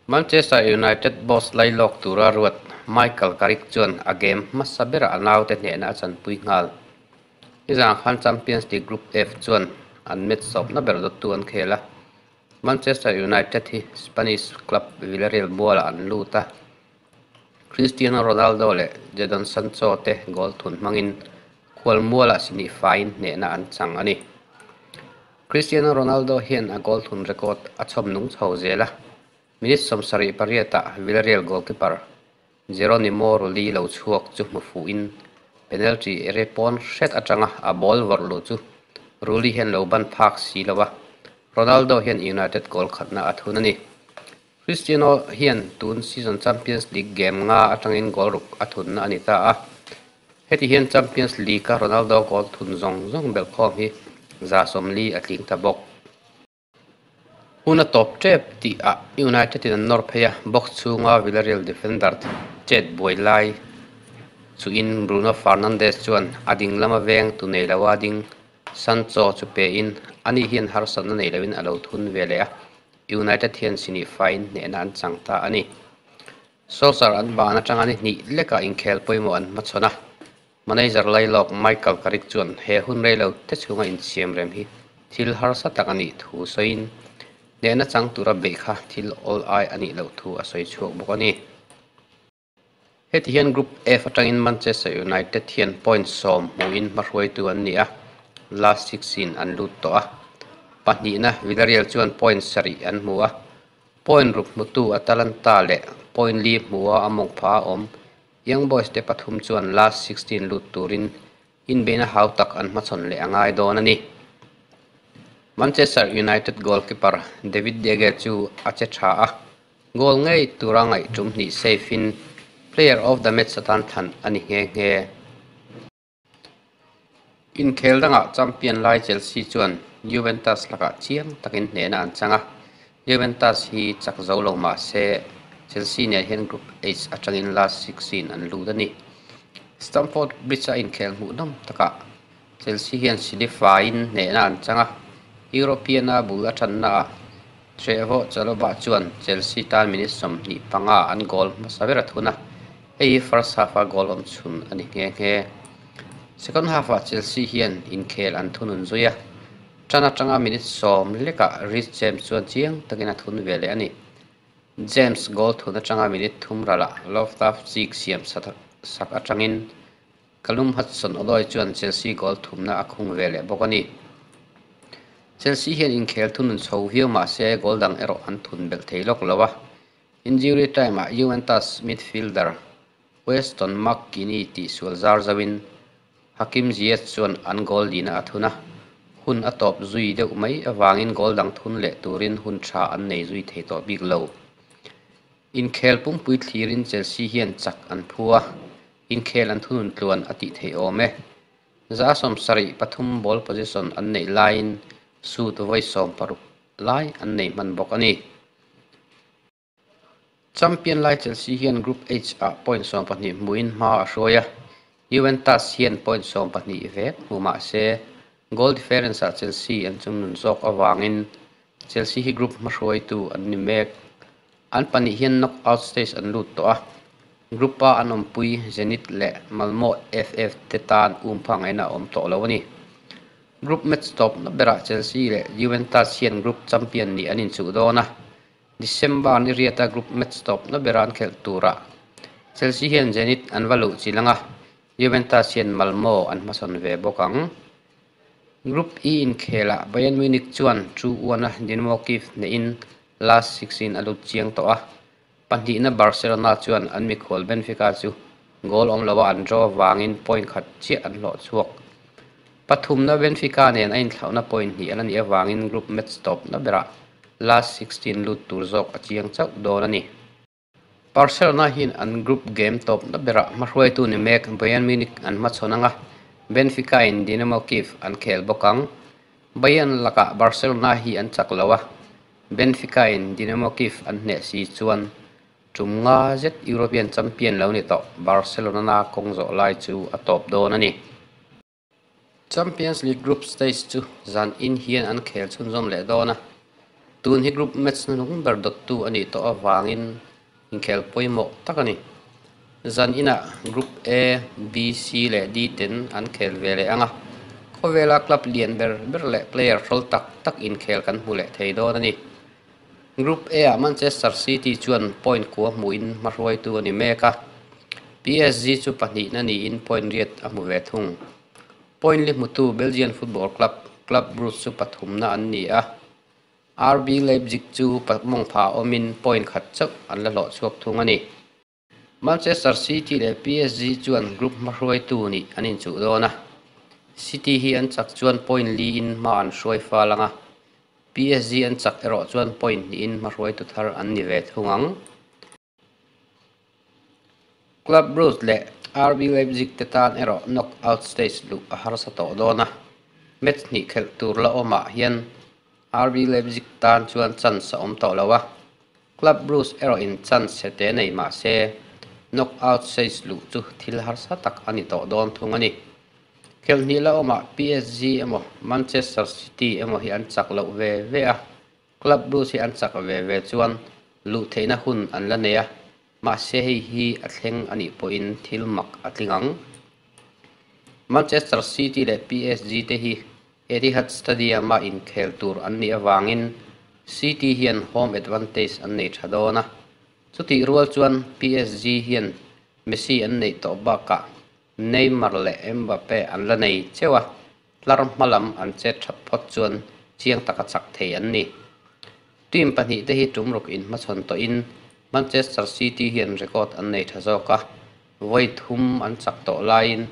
Manchester United boss lailawk tura ruat Michael Carrick chuan a game hmasa berah a naute hnehna a chanpui nghal. Nizan khan Champions League Group F chuan an match sawpna ber dawttu an khel a. Manchester United hi Spanish club Villarreal mualah an lut a. Cristiano Ronaldo leh Jadon Sancho te goal thun hmangin khual mualah sini faiin hnehna an chang a ni. Cristiano Ronaldo hian a goal thun record a chhawm nung chho zel a. Minute 78-ah Villarreal goalkeeper Geronimo Rulli lo chhuak chu hmu fuhin penalty area pawn hret atanga a ball vawrh luh chu Rulli hian lo ban phak si lo a, Ronaldo hian United goal khatna a thun a ni. Cristiano hian tun season Champions League game nga atangin goal ruk a thunna a ni ta a. Heti hian Champions League a Ronaldo goal thun zawng zawng belhkhawm hi 140 a tling ta bawk. Hun a tawp tep tih ah United in an nawr phei a, box chhunga Villarreal defender chet buai lai chuin Bruno Fernandes chuan a ding lama veng tu nei loa ding Sancho chu pe in ani hian harsatna nei loin a lo thun ve leh a, United hian sini faiin hnehna an chang ta a ni. Solskjaer an ban atanga ni hnih lekah inkhel pawimawh an hmachhawn a, manager lailawk Michael Carrick chuan he hun rei lo te chhunga insiam rem hi thil harsa tak a nih thu sawiin hnehna chang tura beih kha thil awl ai a nih loh thu a sawi chhuak bawk a ni. Heti hian Group F atangin Manchester United hian point 10 hmuin hmahruaitu an ni a, last 16 an lut tawh a. Pahnihna Villarreal chuan point 7 an hmu a, point 6 hmutu Atalanta leh point 4 hmua a mawng pha a awm. Young Boys te pathum chuan last 16 lut turin inbeihna hau tak an hmachhawn leh a ngai dawn a ni. Manchester United goalkeeper David De Gea chu a che tha a, goal ngei tura ngaih tum hnih save in player of the match atan thlan a ni nghe nghe. Inkhel dangah champion lai Chelsea chuan Juventus lakah chiang takin hnehna an chang a. Juventus hi chak zo lo mah se Chelsea nen hian Group H atangin last 16 an lut a ni. Stamford Bridge a inkhel hmuh nawm takah Chelsea hian sini faiin hnehna an chang a. European a bul a tanna ah Trevoh Chalobah chuan Chelsea tan minute 25 an goal hmasa ber a thun a. Hei hi first half a goal awm chhun a ni nghe nghe. Second half ah Chelsea hian inkhel an thunun zui a. Tan atanga minute 10 lekah Reece James chuan chiang takin a thun ve leh a ni. James goal thun atanga minute 3 ralah Loftus-Cheek siam sak atangin Callum Hudson-Odoi chuan Chelsea goal thumna a khung ve leh bawk a ni. Chelsea hian inkhel thunun chho viau mah se goal dang erawh an thun belh thei lawk lo a. Injury time ah Juventus midfielder Weston McKennie tih sual zar zawin Hakim Ziyech chuan an goal lina a thun a. Hun a tawp zui deuh mai awangin goal dang thun leh turin hun tha an nei zui thei tawh bik lo. Inkhel pumpui thlirin Chelsea hian chak an phu a, inkhel an thunun tluan a tih thei awm e. 73% ball position an neih laiin shoot vawi 16 lai an nei hman bawk a ni. Champion lai Chelsea hian Group H ah point 12 hmuin hma a hruai a. Juventus hian point 12 vek hmu mah se goal difference ah Chelsea an chungnun zawk awangin Chelsea hi group hmahruaitu an ni mek. An pahnih hian knockout stage an lut tawh a. Group A an awmpui Zenit leh Malmo FF te tan um pha ngaihna a awm tawh lo a ni. Group match tawp na berah Chelsea leh Juventus hian group champion ni an inchuh dawn a. December ni riata group match tawp na bera an khelh turah Chelsea hian Zenit an va luh chilanga Juventus hian Malmo an hmasawn ve bawk ang. Group E inkhelah Bayern Munich chuan 2-1 a Dynamo Kiev hnehin last 16 a lut chiang tawh a. Pahnihna Barcelona chuan an mikhual Benfica chu goal awm loa an draw wangin point khat chiah an hlawh chhuak. Pathumna Benfica nen a inthlauhna point hnih ala ni awangin group match tawp na berah last 16 lut tur zawk a chiang chauh dawn a ni. Barcelona hian an group game tawp na berah hmahruaitu ni mek Bayern Munich an hmachhawn anga Benfica in Dynamo Kiev an khel bawk ang. Bayern lakah Barcelona hi an chak lo a. Benfica in Dynamo Kiev an hneh si chuan tum nga zet European champion lo ni tawh Barcelona na kawng zawh lai chu a tawp dawn a ni. Champions League group stage chu zan in hian an khel chhunzawm leh dawn a. Tun hi group match hnuhnung ber dawttu a nih tawh avangin inkhel pawimawh tak a ni. Zan inah Group A, B, C leh D ten an khel ve leh ang a, khawvela club lian ber ber leh player hrawl tak tak inkhel kan hmu leh thei dawn a ni. Group A-ah Manchester City chuan point kua hmuhin hmahruaitu a ni mek a, PSG chu pahnihna niin point riat a hmu ve thung. Point li hmutu Belgian football club Club Brugge chu pathumna an ni a, RB Leipzig chu mawngpha awmin point khat chauh an la hlawh chhuak thung a ni. Manchester City leh PSG chuan group hmahruaitu nih an inchuh dawn a, City hi an chak chuan point liin hma an hruai fal ang a, PSG an chak erawh chuan point hnihin hmahruaitu thar an ni ve thung ang. Club Brugge leh RB Leipzig te tan erawh knockout stage luh a harsa tawh dawn a, match hnih khelh tur la awmah hian RB Leipzig tan chuan chance a awm tawh lo a, Club Brugge erawhin chance chhe te nei mah se knockout stage luh chu thil harsa tak a ni tawh dawn thung a ni. Khelhnih la awmah PSG emaw Manchester City emaw hi an chak loh ve ve a, Club Brugge hi an chak ve ve chuan luh theihna hun an la nei a, mahse hei hi a thleng a nih pawhin thil mak a tling ang. Manchester City leh PSG te hi Etihad Stadium-a inkhel tur an nih avangin City hian home advantage an nei tha dawn a, chutih rual chuan PSG hian Messi an neih tawh bakah Neymar leh Mbappe an la nei cheu a, tlar hma lam an chet that phawt chuan chiang taka chak thei an ni. Team pahnihte hi tum ruk inhmachhawn tawhin Manchester City hian record an nei tha zawk a, vawi thum an chak tawh laiin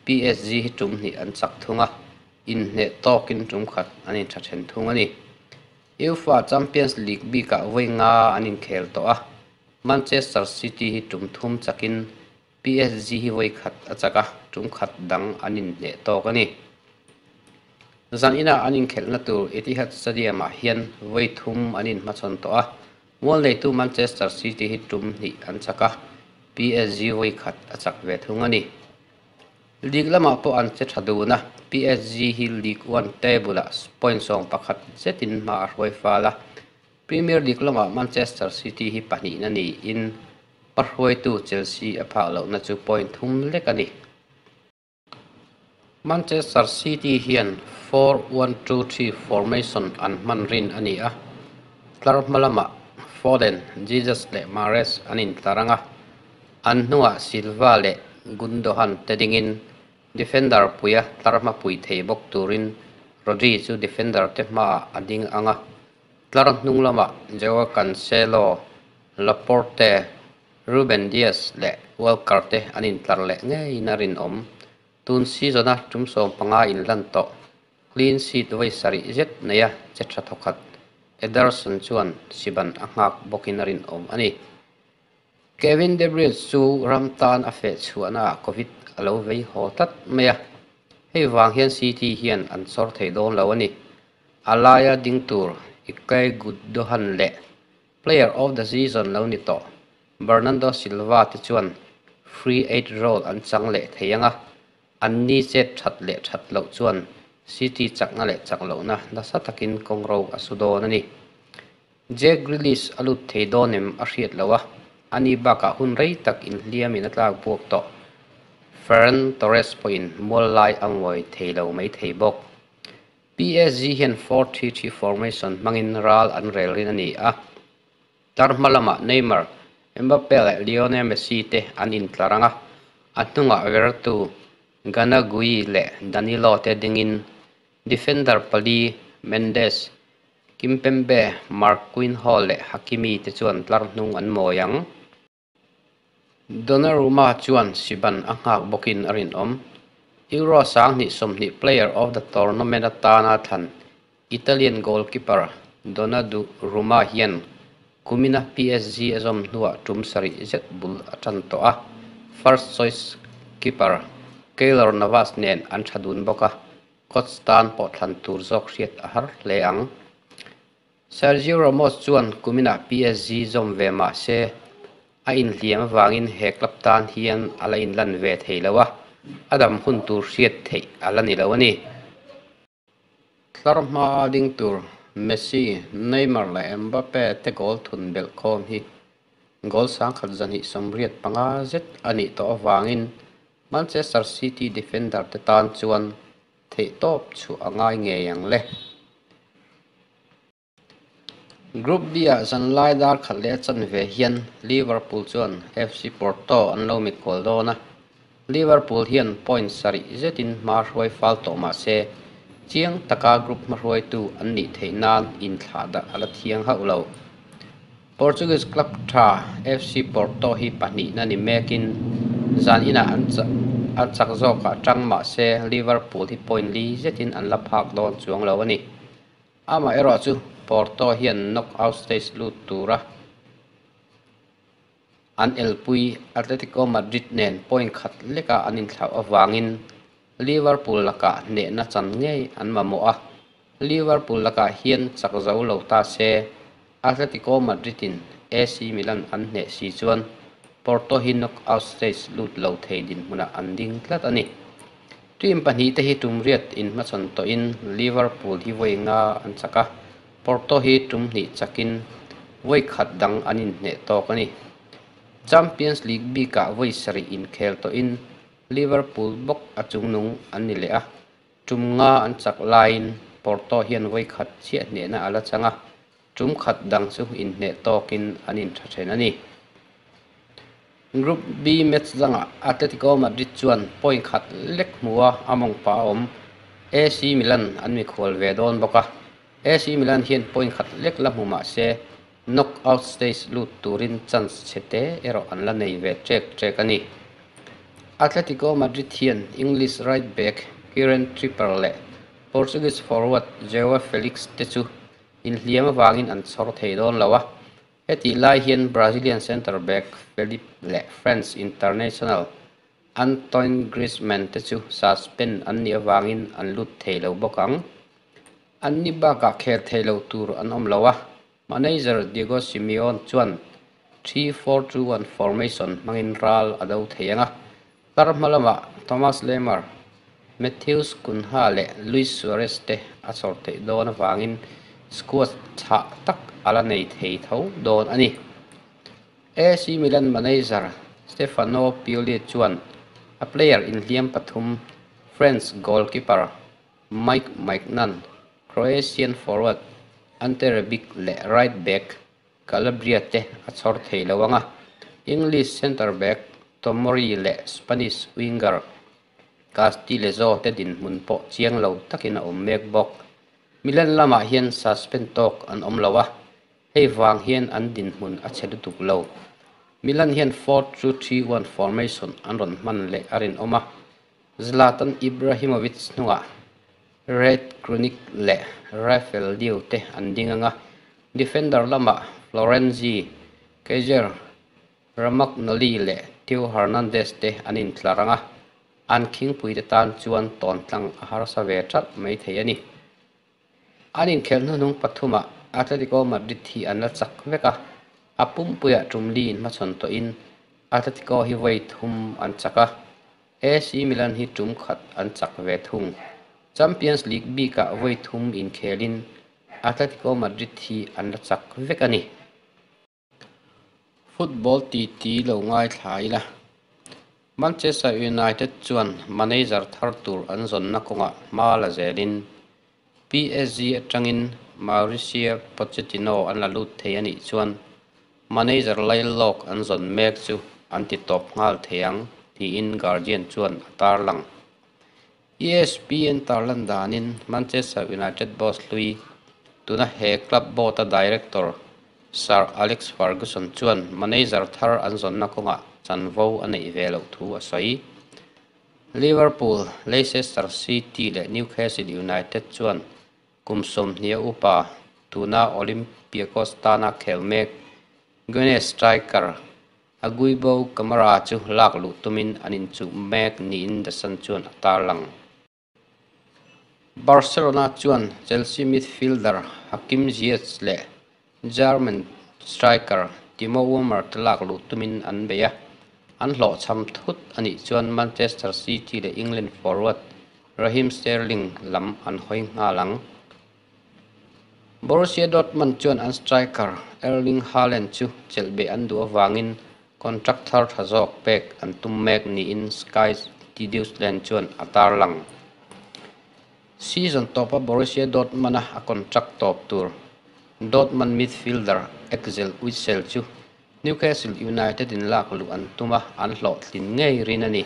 PSG hi tum hnih an chak thung a, inhneh tawkin tum khat an intha then thung a ni. UEFA Champions League bikah vawi nga an inkhel tawh a, Manchester City hi tum thum chakin PSG hi vawi khat a chak a, tum khat dang an inhneh tawk a ni. Zan inah an inkhelhna tur Etihad Stadium-ah hian vawi thum an inhmachhawn tawh a, mual neitu Manchester City hi tum hnih an chak a, PSG vawi khat a chak ve thung a ni. League lamah pawh an che tha dun a, PSG hi League One table-ah point 11 zetin hma a hruai fal a, Premier League lamah Manchester City hi pahnihna niin hmahruaitu Chelsea a phak lohna chu point thum lek a ni. Manchester City hian 4-1-2-3 formation an hman rin a ni a, tlar hma lamah Foden, Jesus leh Mahrez an intlar ang a, an hnungah Silva leh Gundogan te dingin defender puia tlar hma pui thei bawk turin Rodri chu defender te hmaah a ding ang a, tlar hnung lamah Joao Cancelo, Laporte, Ruben Dias leh Walker te an intlar leh ngeiin a rinawm. Tun season-a tum 15 inlan tawh, clean sheet vawi sarih zet neia che tha thawkhat Ederson chuan siban a nghak bawkin a rinawm a ni. Kevin De Bruyne chu ram tan a feh chhuahnaah Covid a lo vei haw tlat mai a, hei vang hian City hian an chawr thei dawn lo a ni. A laia ding tur Ilkay Gundogan leh Player of the season lo ni tawh Bernardo Silva te chuan free eight role an chang leh thei ang a, an ni chet that leh that loh chuan City chakna leh chak lohna nasa takin kawngro a su dawn a ni. Jack Grealish a lut thei dawn em a hriat loh a, ani bakah hun rei tak inhliamin a tlak buak tawh. Ferran Torres pawhin mual lai a ngawi thei lo mai thei bawk. PSG hian 4-3-3 formation hmangin ral an rel rin a ni a, tlar hma lamah Neymar, Mbappe leh Lionel Messi te an intlar ang a, a hnungah Vertu, Gana Gueye leh Danilo te dingin defender pali Mendes, Kimpembe, Marquinhos leh Hakimi te chuan tlar hnung an mawi ang. Donnarumma chuan Siban a nghak bawkin a rinawm. Euro 2020 Player of the Tournament atana thlan Italian goalkeeper Donnarumma hian kumina PSG a zawm hnuah tum sarih zet bul a tan tawh a, first choice keeper Keylor Navas nen an tha dun bawk a, coach tan pawh thlan tur zawk hriat a har hle ang. Sergio Ramos chuan kuminah PSG zawm ve mah se, a inhliam avangin he club tan hian a la inlan ve thei lo a, a dam hun tur hriat theih a la ni lo a ni. Tlar hmaa ding tur Messi, Neymar leh Mbappe te goal thun belh khawm hi goal 1285 zet a nih tawh avangin Manchester City defender te tan chuan theihtawp chhuah a ngai ngei ang le. Group B-ah zanlai dar khat leh a chanve hian Liverpool chuan FC Porto an lo mitkual dawn a, Liverpool hian point sarih zetin hma hruai fal tawh mah se, chiang taka group hmahruaitu an nih theih nan inthlah darh a la thiang hauh lo. Portuguese club tha FC Porto hi pahnihna ni mekin zan inah an an chak zawkah tang mah se Liverpool hi point li zetin an la phak dawn chuang lo a ni. Amaherawh chu Porto hian knockout stage lut tura an elpui Atletico Madrid nen point khat leka an inthlauh avangin Liverpool lakah hnehna chan ngei an mamawh a, Liverpool lakah hian chak zo lo ta se Atletico Madrid-in AC Milan an hneh si chuan Porto hi knockout stage lut lo thei dinhmunah an ding tlat a ni. Team pahnihte hi tum riat inhmachhawn tawhin Liverpool hi vawi nga an chak a, Porto hi tum hnih chakin vawi khat dang an inhneh tawk a ni. Champions League bikah vawi sarih inkhel tawhin Liverpool bawk a chungnung an ni leh a, tum nga an chak laiin Porto hian vawi khat chiah hnehna a la chang a, tum khat dang chu inhneh tawkin an intha then a ni. Group B match dangah Atletico Madrid chuan point khat lek hmu a, a mawng pah a awm. AC Milan an mikhual ve dawn bawk a, AC Milan hian point khat lek la hmu mah se knockout stage lut turin chance chhe te erawh an la nei ve ṭek ṭek a ni. Atletico Madrid hian English right back Kieran Trippier leh Portuguese forward Joao Felix te chu inhliam avangin an chhawr thei dawn lo a, Hetih lai hian Brazilian centre back Felipe leh French international Antoine Griezmann te chu suspend an nih avangin an lut thei lo bawk ang. Anni bakah khel thei lo tur an awm lo a, manager Diego Simeone chuan 3-4-2-1 formation hmangin ral a do thei ang a, tlar hma lamah Thomas Lemar, Matheus Cunha leh Luis Suarez te a chhawr theih dawn avangin squad chhah tak a la nei thei tho dawn a ni. AC Milan manager Stefano Pioli chuan a player inhliam pathum French goalkeeper Mike Maignan, Croatian forward Ante Rebic leh right back Calabria te a chhawr thei lo ang a, English centre back Tomori leh Spanish winger Castillejo te dinhmun pawh chiang lo takin a awm mek bawk. Milan lamah hian suspend tawk an awm lo a, hei vang hian an dinhmun a chhe lutuk lo. Milan hian 4-2-3-1 formation an rawn hman leh a rinawm a, Zlatan Ibrahimovic hnungah Red Krunic leh Rafael Leao te an ding ang a, defender lamah Florenzi, Kjaer, Romagnoli leh Theo Hernandez te an intlar ang a, an khingpuite tan chuan tawntlang a harsa ve ṭalh mai thei a ni. An inkhelh hnuhnung pathumah Atletico Madrid hi an la chak vek a, a pumpuiah tum li inhmachhawn tawhin Atletico hi vawi thum an chak a, AC Milan hi tum khat an chak ve thung. Champions League bikah vawi thum inkhelin Atletico Madrid hi an la chak vek a ni. Football titi lo ngaithla ila, Manchester United chuan manager thar tur an zawnna kawngah hma la zelin PSG atangin Mauricio Pochettino an la lut thei a nih chuan manager lailawk an zawn mek chu an ti tawp nghal thei ang tiin Guardian chuan a tarlang. ESPN tarlan danin Manchester United boss hlui, tuna he club board-a director Sir Alex Ferguson chuan manager thar an zawnna kawngah chanvo a neih ve loh thu a sawi. Liverpool, Leicester City leh Newcastle United chuan kum 20 upa tuna Olympiacos tana khel mek Guinea striker Aguibou Camara chu lak luh tumin an inchuh mek niin The Sun chuan a tarlang. Barcelona chuan Chelsea midfielder Hakim Ziyech leh German striker Timo Werner te lak luh tumin an bei a, an hlawhchham thut a nih chuan Manchester City leh England forward Raheem Sterling lam an hawi nghal ang. Borussia Dortmund chuan an striker Erling Haaland chu chelhbeh an duh avangin contract thar tha zawk pek an tum mek niin Sky Deutschland chuan a tarlang. Season tawpa Borussia Dortmund-a a contract tawp tur Dortmund midfielder Axel Witsel chu Newcastle United in lak luh an tum a, an hlawhtlin ngei rin a ni.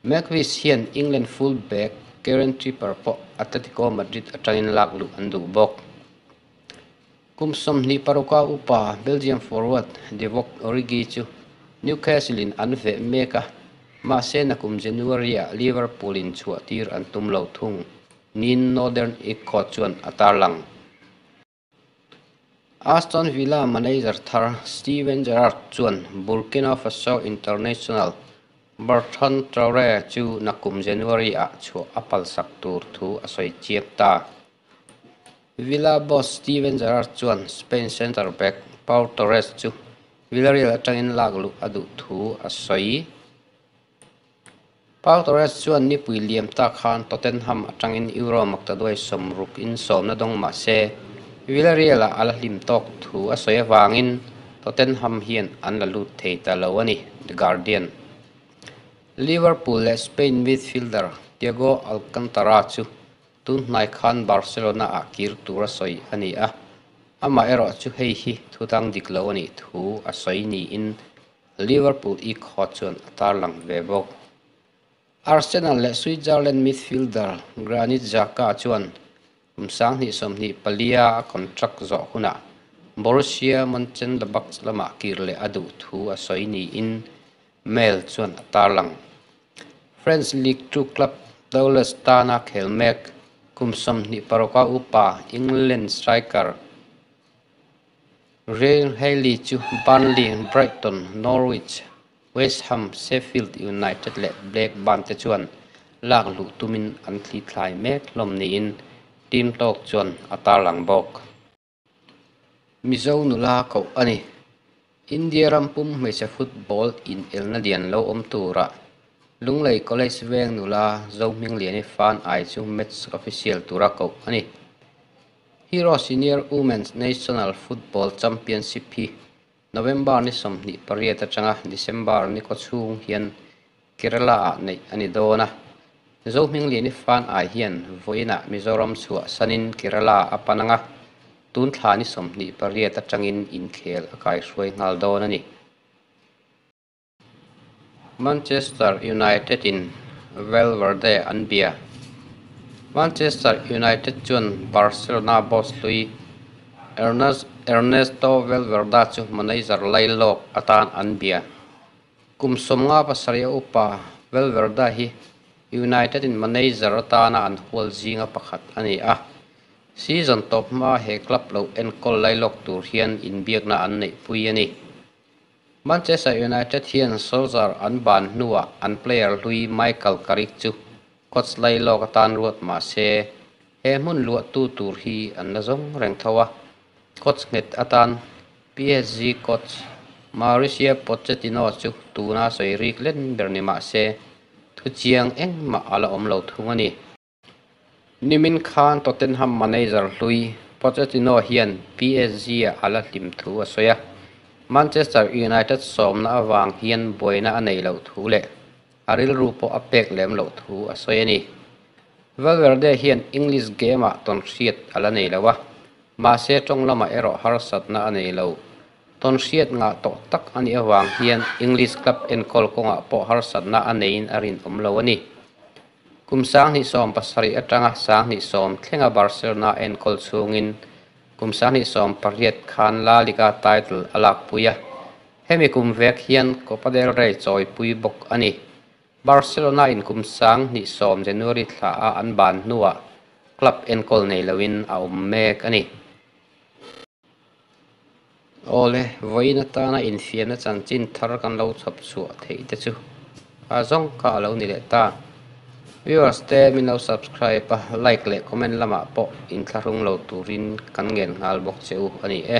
Magpies hian England full-back Kieran Trippier pawh Atletico Madrid atangin lak luh an duh bawk. Kum 26 a upa Belgium forward Divock Origi chu Newcastle in an veh mek a, mahse nakum January ah Liverpool in chhuah tir an tum lo thung niin Northern Echo chuan a tarlang. Aston Villa manager thar Steven Gerrard chuan Burkina Faso international Bertrand Traore chu nakum January ah chhuah a palsak tur thu a sawi chiang ta. Villa boss Steven Gerrard chuan Spain centre back Pau Torres chu Villarreal atangin lak luh a duh thu a sawi. Pau Torres chuan nipui liam tak khan Tottenham atangin Euro maktaduai 60 in sawmna dawng mah se Villarreal ah a la hlim tawk thu a sawi avangin Tottenham hian an la lut thei ta lo a ni, The Guardian. Liverpool leh Spain midfielder Thiago Alcantara chu tun hnai khan Barcelona ah kir tur a sawi a ni a, amah erawh chu hei hi thutang dik lo a nih thu a sawi niin Liverpool ikhaw chuan a tarlang ve bawk. Arsenal leh Switzerland midfielder Granit Xhaka chuan kum 2024 a contract zawh hunah Borussia Mönchengladbach lamah kir leh a duh thu a sawi niin Mail chuan a tarlang. French Ligue 2 club Toulouse tana khel mek kum 26 a upa England striker Ryan Healy chu Burnley, Brighton, Norwich, West Ham, Sheffield United leh Blackburn te chuan lak luh tumin an thli thlai mek hlawm niin Team Talk chuan a tarlang bawk. Mizo nula koh a ni. India ram pum hmeichhe football inelna lian lo awm turah Lunglei College veng nula Zohmingliani fan ai chu match official tura koh a ni. Hero Senior Women's National Football Championship hi November ni 28 atanga December ni kaw chhung hian Kerala ah neih a ni dawn a. Zohmingliani fan ai hian vawiinah Mizoram chhuah sanin Kerala a pan anga, tun thla ni 28 atangin inkhel a kaihruai nghal dawn a ni. Manchester United in Valverde an bia. Manchester United chuan Barcelona boss hlui Ernesto Valverde chu manager lailawk atan an bia. Kum 57 a upa Valverde hi United in manager atana an hual zinga pakhat a ni a. Season tawp hma he club lo enkawl lailawk tur hian inbiakna an neih pui a ni. Manchester United hian Solskjaer an ban hnuah an player hlui Michael Carrick chu coach lailawk atan ruat mah se he hmun luah tu tur hi an la zawng reng tho a. Coach nghet atan PSG coach Mauricio Pochettino chu tuna sawi rik len ber ni mah se thu chiang engmah a la awm lo thung a ni. Nimin khan Tottenham manager hlui Pochettino hian PSG ah a la hlim thu a sawi a. Manchester United sawmna avang hian buaina a nei loh thu leh a rilru pawh a pek lem loh thu a sawi a ni. Valverde hian English game ah tawnhriat a la nei lo a, mahse tawng lamah erawh harsatna a nei lo. Tawnhriat ngah tawh tak a nih avang hian English club enkawl kawngah pawh harsatna a neiin a rinawm lo a ni. Kum 2017 atanga 2010 thlenga Barcelona enkawl chhungin kum 2018 khan La Liga title a lak pui a. Hemi kum vek hian Copa del Rey chawi pui bawk a ni. Barcelona in kum 2010 January thla a an ban hnuah club enkawl nei loin a awm mek a ni. Awle, vawiin atana infiamna chanchin thar kan lo chhawp chhuah theih te chu a zawng kha a lo ni leh ta. Viewers te min lo subscribe a, like leh comment lamah pawh inthlahrung lo turin kan ngen nghal bawk che u a ni e.